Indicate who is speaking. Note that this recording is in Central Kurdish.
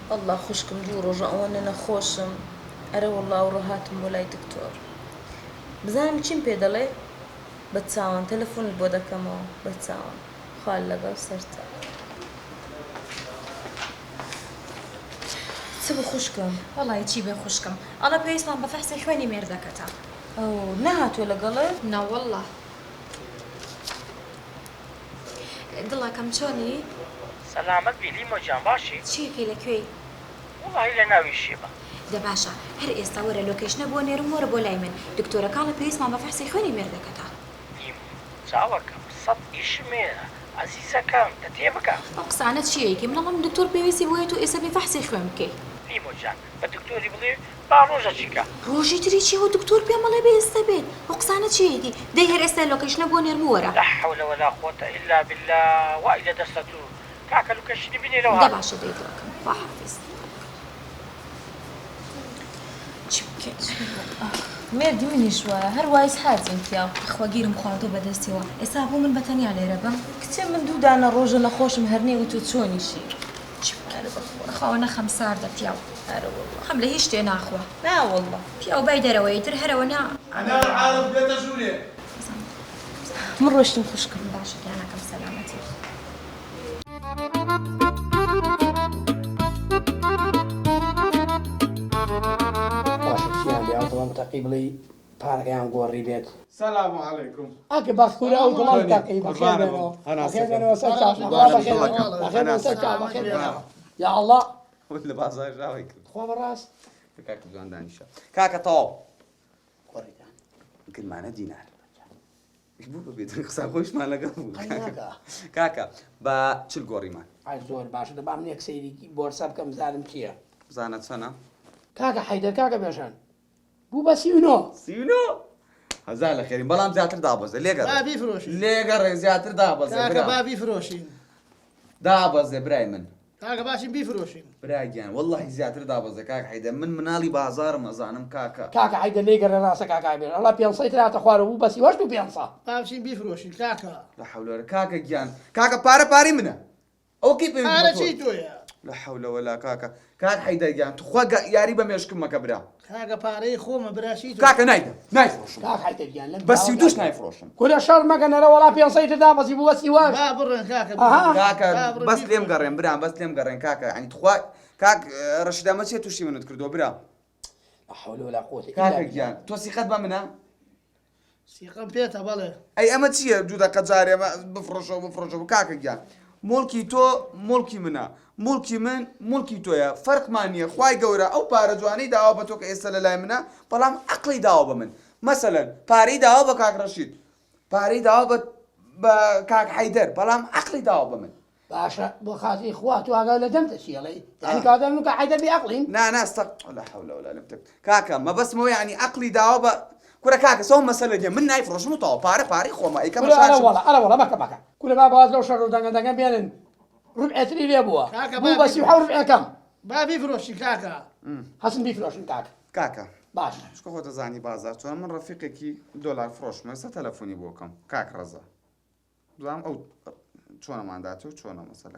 Speaker 1: وەڵا خوشکم دوو ڕۆژە ئەوەنە نەخۆشم ئەرە وەڵا ئەوڕۆ هاتم بۆ لای دکتۆر بزانم چیم پێ دەڵێ بە چاوان تەلەفۆنت بۆ دەکەمەوە بە چاوان خوا لەگەڵ سەرتا. چ بوو خوشکم؟
Speaker 2: وەڵایی چی بێ خوشکم ئەڵێ پێویستمان بە فەحسی خوێنی مێردەکەتە.
Speaker 1: ئەو نەهاتووە لەگەڵت؟
Speaker 2: نەوەڵا. دڵەکەم چۆنی؟
Speaker 3: سەلامەت بی لیمۆ گیان باشی؟
Speaker 2: چی ئەکەی لە کوێی؟
Speaker 3: وەڵاهی لە ناو ئیشێمە.
Speaker 2: دە باشە هەر ئێستا وەرە location ە بۆ نێرم وەرە بۆ لای من دکتۆرەکە ئەڵێ پێویستمان بە فەحسی خوێنی مێردەکەتە.
Speaker 3: لیمۆ چاوەکەم سەت ئیشم هەیە ئەزیزەکەم دە تێبگە.
Speaker 2: ئەو قسانە چیە ئەیکەی من ئەڵێم دکتۆر پێویستی بۆیە تۆ ئێستا بێی فەحسی خوێن بکەی.
Speaker 3: لیمۆ گیان بە دکتۆری بڵێ با ڕۆژە چی کا.
Speaker 2: ڕۆژی تری چی ئەوە دکتۆر پێم ئەڵێ بێ ئێستا بێت ئەو قسانە چیە ئەیکەی دەی هەر ئێستا location ە بۆ نێرم و وەرە.
Speaker 3: لا حول ولا قوة الا باللە وای لە دەستە تو کاکە location ی بنێرەوە
Speaker 2: دە
Speaker 3: هاتم.
Speaker 2: باشە دەی دڵەکەم خواحافیز. چی بکەین.
Speaker 1: مێردی منیش وایە هەر وایس حاجیم پیاو.
Speaker 2: تخوا گیرم خواردوە بە دەستیەوە ئێستا بۆ من بە تەنیا لێرە بم.
Speaker 1: کچێ من دوو دانە ڕۆژە نەخۆشم هەر نەی وتوە چۆنیشی.
Speaker 2: چی بکەم بەخوا ئەوەنە خەم ساردە پیاو خەم لە هیچ شتێ ناخوا.
Speaker 1: نا واللە.
Speaker 2: پیاو بای دەرەوە ئیتر هەرەوە نا.
Speaker 4: هەنار عارف بێتە ژوورێ.
Speaker 1: من ڕۆشتم خوشکم.
Speaker 2: باشە گیانەکەم سەلامەتی.
Speaker 5: باشە چیان بێ ئەو دڵم تەقی بڵێی پارەکەیان گۆڕی بێت.
Speaker 4: سلام علیکم.
Speaker 5: ئەک بەخ کورە ئەو دڵم تەقی بەخێر بێنەوە بەخێر بێنەوە سەر چاو خوا بەخێر بەخێر بێن سەر چاو بەخێر بێنەوە یا ئەڵڵا.
Speaker 6: لە بازاڕ ژاوەی کرد.
Speaker 5: خوا بەڕاست.
Speaker 6: کاکە جوان دانیشە. کاکە تەواو.
Speaker 5: گۆڕیتان.
Speaker 6: کردمانە دینار. بوو بە بێدەنگ قسە خۆشمان لەگەڵ بوو. کاکە بە چل گۆڕیمان.
Speaker 5: ئای زۆر باشە دە با من یەک سەیری بۆرسە بکەم بزانم چییە.
Speaker 6: بزانە چەنە؟
Speaker 5: کاکە حەیدەر کاکە بێژان بوو بە 39.
Speaker 6: 39؟ هەزار لە خێرین بەڵام زیاتر دابەزێ لێگەڕێ.
Speaker 4: با بیفرۆشین.
Speaker 6: لێگەڕێ زیاتر دابەزێ
Speaker 4: کاکە
Speaker 6: برا.
Speaker 4: با بیفرۆشین.
Speaker 6: دابەزێ برای من.
Speaker 4: کاکە باشین بیفرۆشین.
Speaker 6: برا گیان وەڵاهی زیاتر دابەزێ کاک حەیدەر من مناڵی بازاڕم ئەزانم کاکە.
Speaker 5: کاکە حەیدەر لێی گەڕێ ڕاستە کاکە ئەمیر ئەڵا پێنسەی تر هاتە خوارەوە بوو بە 38 و پێنسە.
Speaker 4: با بچین بیفرۆشین کاکە.
Speaker 6: لا حول ولا کاکە گیان کاکە پارە پارەی منە ئەوە کەی پەیوەندی
Speaker 4: پارە
Speaker 6: بە تۆ
Speaker 4: چی تۆیە؟
Speaker 6: لا حول ولا کاکە کاک حەیدەر گیان توخوا یاری بە مێشکم مەکە برا.
Speaker 4: کاکە پارەی خۆمە برا چی تۆ.
Speaker 6: کاکە نایدەم نایفرۆشم.
Speaker 5: کاک حەیدەر گیان لەم
Speaker 6: بە 32ش
Speaker 5: داوە
Speaker 6: نایفرۆشم.
Speaker 5: کورە شەڕ مەکە نەرە وەڵا پێنسەی تر دابەزی بوو بە 38.
Speaker 4: با بڕۆین کاکە
Speaker 5: ئەها.
Speaker 4: بیفرۆشین.
Speaker 6: کاکە
Speaker 4: با بڕۆین
Speaker 6: بەس لێم
Speaker 4: بیفرۆشین.
Speaker 6: گەڕێن برام بەس لێم گەڕێن کاکە یعنی توخوا کاک ڕەشید ئەمە چیە توشی منت کردووە برا.
Speaker 5: لا حول ولا قوة الا
Speaker 6: کاکە
Speaker 5: بالله.
Speaker 6: گیان تۆ سیقەت بە منە؟
Speaker 4: سیقەم پێتە بەڵێ.
Speaker 6: ئەی ئەمە چییە دوو دەقە جارێ بفڕۆشەوە بفڕۆشەوە کاکە گیان موڵکی تۆ موڵکی منە موڵکی من موڵکی تۆیە فەرقمان نییە خوای گەورە ئەو پارە جوانەی داوە بە تۆ کە ئێستا لە لای منە بەڵام عەقڵی داوە بە من مەسەلەن پارەی داوە بە کاک ڕەشید پارەی داوە بە بە کاک حەیدەر بەڵام عەقڵی داوە بە من
Speaker 5: باشە بۆ خاتری خوا تۆ ئاگات لە دەمتە چی ئەڵێی یانی کەواتە من و کاک حەیدەر بێ ئەقڵین؟
Speaker 6: نا نا استغ لا حول ولا لم تک کاکە مەبەستم ئەوەیە یانی ئەقڵی داوە بە کورە کاکە سەو مەسەلە نیە من نایفرۆشم و تەواو پارە پارەی خۆمە ئەیکەمە
Speaker 5: کورە ئەرە
Speaker 6: شاشم
Speaker 5: وەڵا ئەرە وەڵا مەکە مەکە کورە با باز لەو شەڕ و دەنگە دەنگە بێنن ڕوبعێتری لێ بووە
Speaker 4: کاکە با
Speaker 5: بوو بە 37 ڕوبعێکەم
Speaker 4: با بیفرۆشین کاکە.
Speaker 5: هەسن بیفرۆشن کاکە
Speaker 6: کاکە
Speaker 5: باش
Speaker 6: چونکە خۆت ئەزانی بازاڕ چۆنە من ڕەفیقێکی دۆلار فرۆشمە ئێستا تەلەفۆنی بۆ کەم کاک ڕەزا بزانم ئەو چۆنەمان داتێ و چۆنە مەسەلەکە.